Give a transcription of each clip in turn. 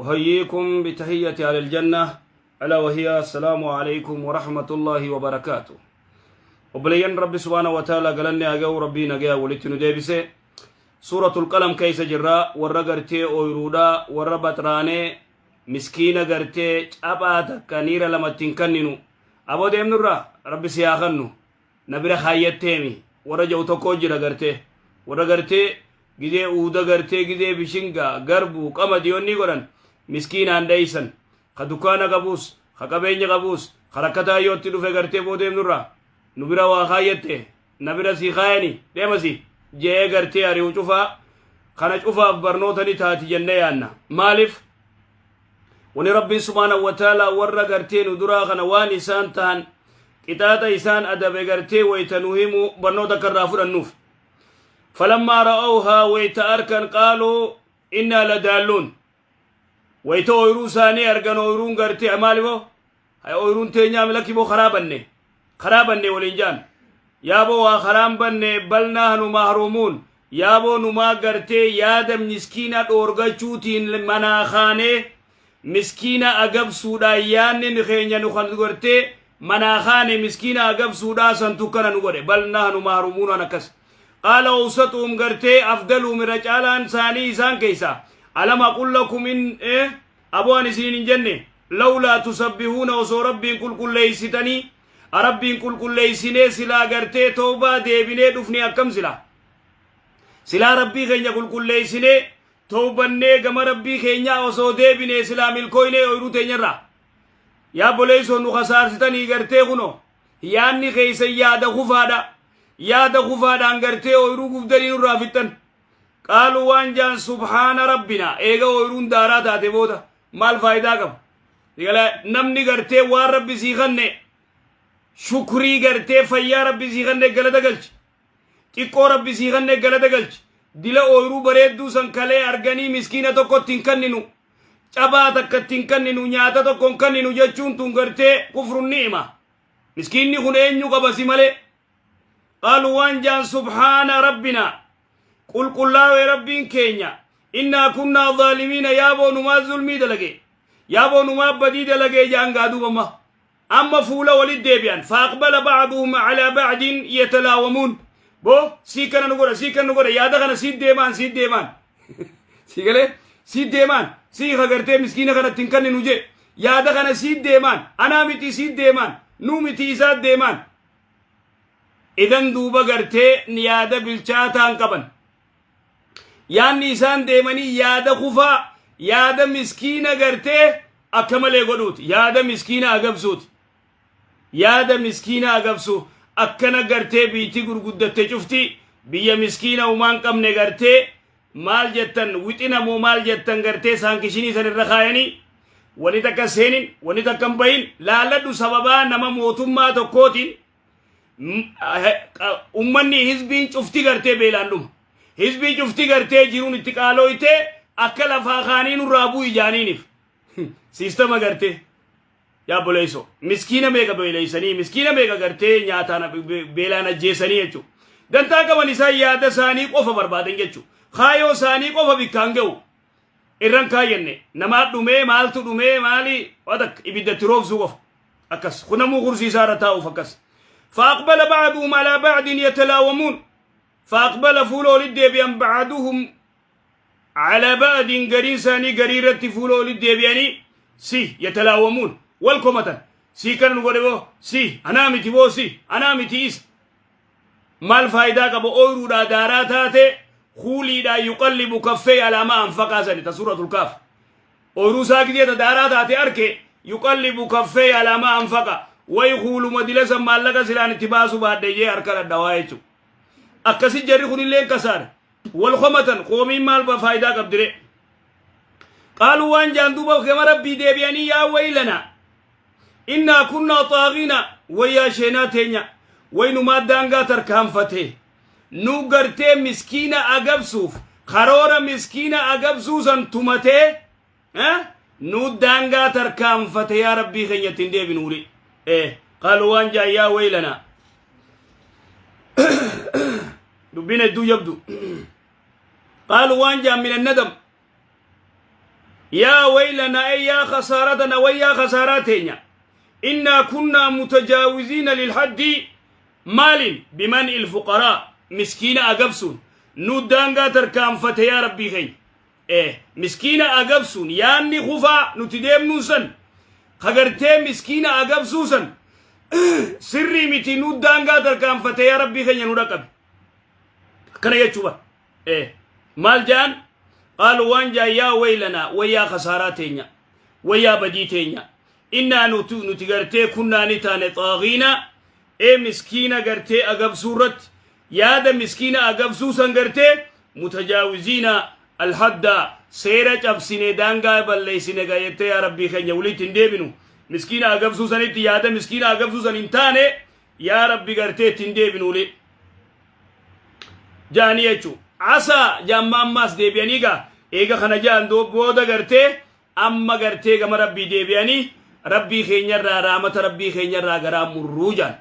أحييكم بتحية على الجنة، ألا وهي السلام عليكم ورحمة الله وبركاته. Obboleeyyan، Rabbi subhaanahu wa ta'ala galanni haa ga'u. Rabbii nagaya walitti nu deebise. Suuratul Qalam keessa jirra. Warra gartee ooyiruudhaa, warra baxraanee miskiina gartee caphaa takka niira lamatti hin kanninu, aboo deemnurra Rabbi si haa kannu, na bira kaayyatteemi warra jedhu tokko jira. Gartee warra gartee gizee uuda, gartee gizee bishingaa, garbuu, qamadii onni godhan miskiinaan dheeysan, ka dukkaana qabuus, ka qabeenya qabuus, ka rakkataa yootti dhufe gartee boo deemnurra, nu bira waa kaayyatte, na bira sii kaayani, deemasi je'ee gartee ari'u cufaa kana cufaaf barnoota ni taati jennee yaanna. Maaliif wani Rabbiin subhaanahu wa ta'ala warra gartee nu duraa kana waan isaan tahan, qixaaxa isaan adabe gartee wayta nu himu, barnoota akka irraa fudhannuuf. فلما رأوها wayta arkan قالوا إنا لضالون. Wayta ooyiruu isaanii argan, ooyiruun gartee maalibo, ooyiruun teenyaa milaki boo, karaa banne, karaa banne waliin jaan. Yaaboo, waa karaan banne. بل نحن محرومون. Yaaboo, numaa gartee yaada miskiina dhoorgachuutiin manaa kaanee miskiina agabsuudhaan, yaanni keenya nu kan gartee manaa kaane miskiina agabsuudhaa santu kana nu godhe. بل نحن محرومون akkas. قال أوسطهم gartee أفضلهم irra caalaan isaanii isaan keeysa: ألم أقل لكم in aboo an isiniin hin jenne لولا تسبحون? Osoo Rabbiin qulqulleeysitanii, Rabbiin qulqulleeysinee silaa gartee toobaa deebinee dhufne akkam silaa? Silaa Rabbii keenya qulqulleeysinee toobannee gama Rabbii keenyaa osoo deebinee silaa milkooynee ooyiruu teenyarraa. Yaa boleeysoo, nu kasaarsitanii gartee kuno yaanni keeysan yaada kufaadha. Yaada kufaadhaan gartee ooyiruu gubdanii nurraa fixxan. قالوا waan jaan: سبحان ربنا. Eega ooyiruun daaraa taate booda maal faayidaa qaba? Namni gartee waan Rabbi sii kanne shukrii, gartee fayyaa Rabbi sii kanne galata galchi, xiqqoo Rabbi sii kanne galata galchi. Dila ooyiruu bareedduu san kalee arganii miskiina tokkotti hin kanninu, cabaa takkatti hin kanninu, nyaata tokko hin kanninu jechuun tun gartee كفر النعمة. Miskiinni kun eenyu qabasi malee? قالوا waan jaan: سبحان ربنا, qulqullaawee Rabbiin keenya, إنا كنا ظالمين. Yaaboo, numaa zulmii dalage, yaaboo, numaa badii dalagee jaan. Gaaduubamma amma fuula walit deebi'an. فأقبل بعضهم على بعض يتلاومون. Boo, sii kana nu godha, sii kana nu godha, yaada kana sii deemaan, sii deemaan, sii galee sii deemaan, sii kagartee miskiina kanatti hin kanninu jee, yaada kana sii deemaan, anaa miti sii deemaan, nuu miti isaa deemaan. Idan duuba gartee yaada bilchaataan qaban. Yaanni isaan deemanii yaada kufaa, yaada miskiina gartee akka malee godhuuti, yaada miskiina agabsuuti, yaada miskiina agabsu. Akkana gartee biitti gurguddatte cufti biyya miskiina umaan qabne gartee maal jettan, wixina moo maal jettan, gartee sanction san irra kaayanii wani takka seenin, wani takka hin bahin laalladhu. Sababaa nama mootummaa tokkootiin ummanni hizbiin cufti gartee beelaan dhuma, hizbii cufti gartee jiruun itti qaalooytee akka lafaa kaanii nurraa bu'u ijaaniiniif siistama gartee. Yaa boleeyso, miskiina meeqa beeleysanii, miskiina meeqa gartee nyaataan beelaan ajjeesanii jechuudha. Dantaa qaban isaan yaada isaanii qofa barbaadan jechuudha. Kaayoo isaanii qofa bikkaan ga'u irran kaayyanne. Namaa dhumee, maaltu dhumee, maali, waan akka ibiddatti roobsuu qofa akkas kunamuu kursii isaa irra taa'uuf akkas. فأقبل بعضهم على بعض يتلاومون. فأقبل fuula olit deebi'an, بعضهم على بعض gariin isaanii garii irratti fuula olit deebi'anii si يتلاومون wal komatan. Si kana nu godhe boo, si anaa miti boo, si anaa miti isa. Maal faayidaa qaba ooyiruudhaa daaraa taate kuuliidhaa? يقلب كفيه على ما أنفق sani ta Suuratul Kaaf. Ooyiruu isaa gizeeta daaraa taate arke, يقلب كفيه على ما أنفق, way kuuluma dila san maallaqa silaan itti baasu baadhe jee harka dhadhawaa jechuudha. Akkasi jarri kunilleen kasaare, wal komatan. Qoomiin maal faayidaa qabdire? قالوا waan jaan duuba gama Rabbii deebi'anii: يا ويلنا إنا كنا طاغين. Wayyaa sheenaa teenya, waynumaa daangaa tarkaanfate nu gartee miskiina agabsuuf karoora miskiina agabsuu san tumatee nu daangaa tarkaanfate. Yaa Rabbii keenyatti hin deebinuuri. قالوا waan jaan: يا ويلنا. Dubbiin hedduu jabdu. قالوا waan jaan من الندم. Yaa waylanaa ey yaa khasaaratana wayyaa khasaaraa teenya innaa kunnaa mutajaawiziina lilhaddii maalin biman'i ilfuqaraa miskiina agabsuun nu daangaa tarkaanfate yaa rabbii keenya ee miskiina agabsuun yaanni kufaa nuti deemnuun san kagartee miskiina agabsuu san sirrii miti nu daangaa tarkaanfate yaa rabbii keenya nu dhaqabe akkana jechuu bara ee maal jaan qaalu waan jaan yaa waylanaa wayyaa khasaaraa teenya wayyaa badii teenya innaa nuti gartee kunnaa ni taane xaagiina ee miskiina gartee agabsuu irratti yaada miskiina agabsuu san gartee mutajaawiziina alhadda seera cabsine daangaa balleessine gayettee yaa rabbii keenya walitti hin deebinu miskiina agabsuu sanitti yaada miskiina agabsuu san hin taane yaa rabbi gartee itti hin deebinuule jaanii jechuu asaa jaamma ammaas deebi'anii gaa eega kana jaan booda gartee amma gartee gama rabbii deebi'anii rabbii keenyarraa raamata rabbii keenyarraa garaa murruu jaan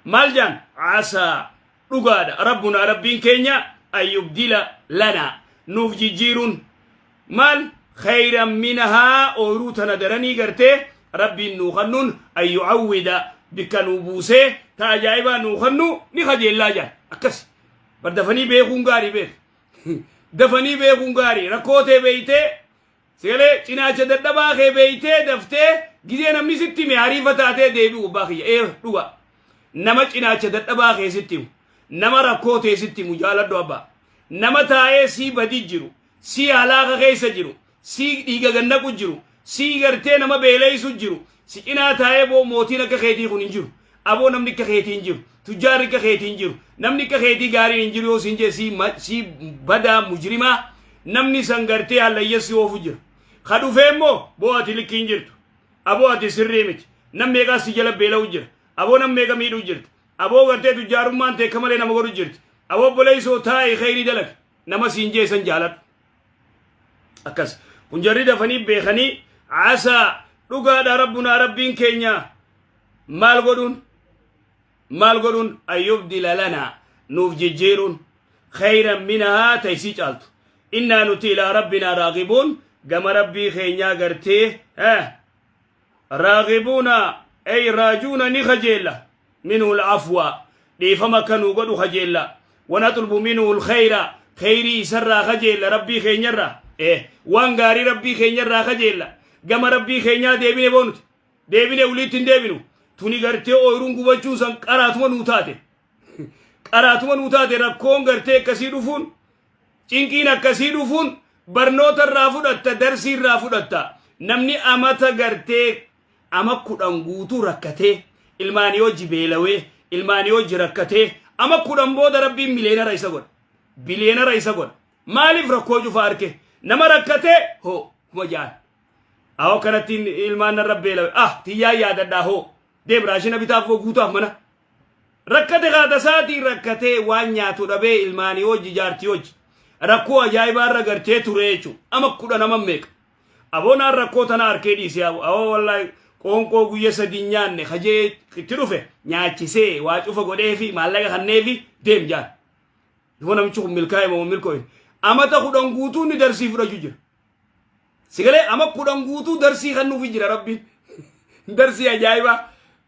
maal jaan asaa dhugaadha rabbunaa rabbiin keenya ayyubdila lanaa nuuf jijjiiruun maal khayran minahaa ooyruu tana daranii gartee rabbiin nuu kannuun an yucawwida bikka nuu buusee ta ajaa'ibaa nuu kannu ni kajeellaa jaan akkas bar dafanii beekuun gaarii beek dafanii beekuun gaarii rakkoo tee beeytee sigalee cinaacha dadhabaa kee beeytee daftee gizee namni sitti hime hariifa taatee deebi'u abbaa kiyya ee dhuga nama cinaacha dadhabaa kee sitti himu nama rakkoo tee sitti himu jaaladhu abbaa nama taa'ee sii badi jiru sii halaaka keessa jiru sii dhiiga gannaqu jiru sii gartee nama beeleessu jiru si cinaa taa'ee boo mootiin akka keetii kun hin jiru aboo namni akka keetii hin jiru tujjaarri akka keetii hin jiru namni akka keetii gaariin hin jiru yoo siin jee sii badaa mujrimaa namni san gartee hallayyessi oofu jira ka dhufee immoo boo ati likkii hin jirtu aboo ati sirrii miti nam meeqaa si jala beela'u jira aboo nam meeqa miidhuu jirta aboo gartee tujjaarummaan tee akka malee nama godhu jirti aboo obboleessoo taa'i kheyrii dalag nama siin jee san jaaladhu akkas kun jarri dafanii beekanii asaa dhugaadha rabbunaa rabbiin keenya maal godhuun maal godhuun ayyubdila lanaa nuuf jijjiiruun kheyran minahaa ta isii caaltu innaa nuti ilaa rabbinaa raagibuun gama rabbii keenyaa gartee raagibuuna ay raajuuna ni kajeella minhu alafwa dhiifama akka nuu godhu kajeella wanatlubu minhu alkhayra kheyrii isarraa kajeella rabbii keenyarraa eh waan gaarii rabbii keenyarraa kajeella gama rabbii keenyaa deebine boonuti deebine waliitti hin deebinu tuni gartee ooyiruun gubachuun san qaraatuma nuu taate qaraatuma nuu taate rakkoon gartee akkasii dhufuun Cinqiin akkasii dhufuun barnoota irraa fudhatta, darsii irraa fudhatta. Namni amata gartee ama 10 guutuu rakkatee, ilmaanii hojii beelawee, ilmaanii hojii rakkatee, ama 10 booda rabbiin mileenara isa godha. Biliyeenara isa godha. Maaliif rakkoo cufa arke? Nama rakkatee hoo 6000. Ahoo kanatti ilmaan narra beelawe. Ah tiyyaa yaadadhaa hoo. Deem raashina bitaaf hoo guutaaf mana. Rakkate haadha isaatiin rakkatee waan nyaatu dhabee ilmaanii hojii jaartii hojii rakkoo ajaa'ibaa irra gartee ture jechuudha. Ama 10 ama meeqa. Aboonaan rakkoo tana arkee dhiisee aboo wallaahi qoonqoo guyya sadii nyaanne kajee itti dhufe nyaachisee waa cufa godhee fi maallaqa kannee fi deem jaan. Yoo namichi kun milkaa'e moo milkoo'e. Amata 10 guutuu inni darsii fudhachuu jira. Sigalee ama 10 guutuu darsii kennuufi jira rabbiin. Darsii ajaa'ibaa.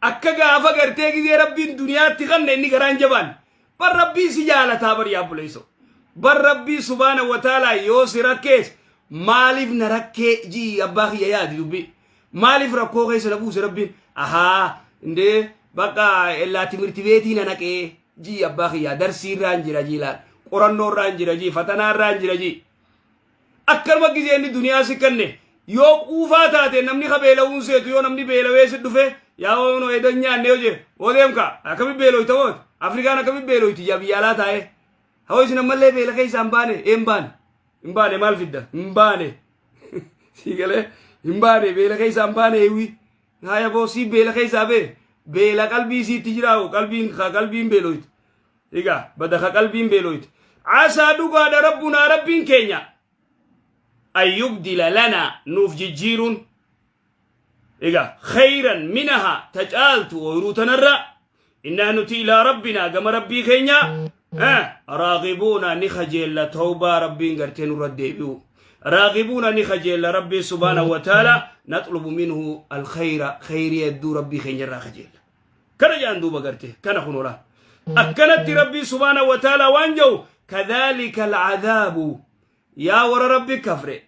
Akka gaafa gartee gizee rabbiin duniyaatti kanne inni garaan jabaan. Bar rabbiin si jaalataa bar yaa buleessoo. Bar rabbii subaana wataalaa yoo si rakkees maaliif na rakkee jii abbaa kiyya yaadi dubbii. Maaliif rakkoo keessa na buuse rabbiin. Ahaa indee bakka ellaa timirti beetii na naqee jii abbaa kiyyaa darsii irraan jira jii laal. Qorannoo irraan jira jii fatanaa irraan jira jii. Akkanuma gizee inni duniyaa si kenne yoo quufaa taate namni ka beela'uun seetu yoo namni beelawee si dhufe yaa wono edan nyaanne yoo jee hoo deemka akkami beeloyta woot Afrikaan akkami beeloyti yaa biyya alaa taa'ee hawoo isin ammallee beela keessa hin baane ee hin baane hin baane maal fidda hin baane sii galee hin baane beela keessa hin baane eewwi haaya boo sii beela keessaa bee beela qalbii siitti jiraa'u qalbiin ka qalbiin beeloytu Egaa bada ka qalbiin beeloyte. Asaa dhugaadha rabbunaa rabbiin keenya. An yubdila lanaa nuuf jijjiiruun. Egaa khayran minaha ta caaltu ooyruu tanarra. Innaa nuti ilaa rabbinaa gama rabbii keenyaa. Raagibuuna ni kajeella tawbaa rabbiin gartee nurra deebi'u. Raagibuuna ni kajeella Rabbii subhaanahu wa ta'ala, naxlubu minhu alkhayra, khayrii hedduu Rabbii keenya irraa kajeella. Kana jedhan duuba gartee kana kunola. Akkanatti Rabbii subhaanahu wa ta'ala waan jedhu, kadhaalika alcadhaabu, yaa warra Rabbi kafre,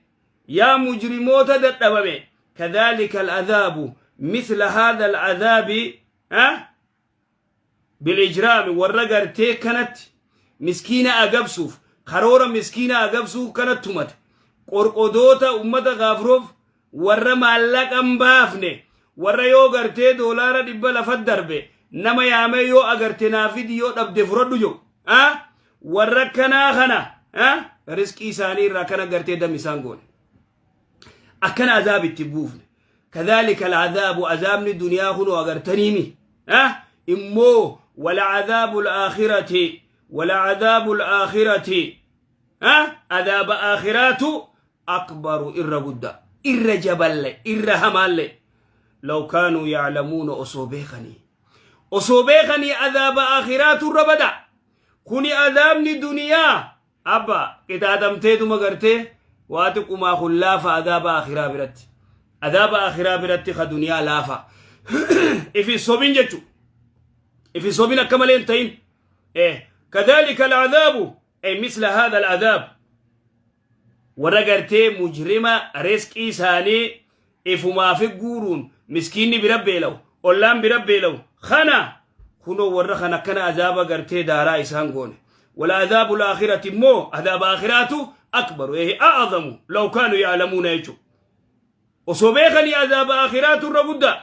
yaa mujrimoota dadhabame, kadhaalika alcadhaabu mithla haadha alcadhaabi bilijraami, warra gartee kanatti miskiina agabsuuf karoora miskiina agabsuu kana tumate, qorqodoota ummata gaafroof, warra maallaqa hin baafne, warra yoo gartee $100 lafa darbe nama yaamee yoo agarte naa fidi, yoo dhabde fudhadhu jiru, warra kanaa kana riskii isaanii irraa kana gartee dam isaan goone, akkana azaab itti buufne. Kadhalika al'adhaabu, azaabni duniyaa kunoo agartaniimi immoo, wal'adhaabu al'aakhirati, wal'adhaabu al'aakhirati, adaaba aakhiraatu, akbaru, irra guddaa, irra jaballe, irra hamaalle. Law kaanuu yaclamuuna, osoo beekanii, osoo beekanii, adaaba aakhiraatu irra bada. Kuni adaabni duniyaa abba qixaaxamteetuma gartee waa xiqqumaa kun laafa adaaba akhiraa biratti. Adaaba akhiraa biratti ka duniyaa laafa. Ifi sobin jechu, ifi sobin akka malee hin ta'in. Kadhalika al'adaabu, ay misla hadha al'adaab, warra gartee mujrima riskii isaanii ifumaafi guuruun miskiinni bira beela'u, ollaan bira beela'u kana, kunoo warra kana akkana azaaba gartee daaraa isaan goone. Wala adaabu laakhirati immoo adaaba aakhiraatu akbaru, a'azamu, law kaanu ya'lamuuna jechu, osoo beekanii azaaba aakhiraatu irra guddaa.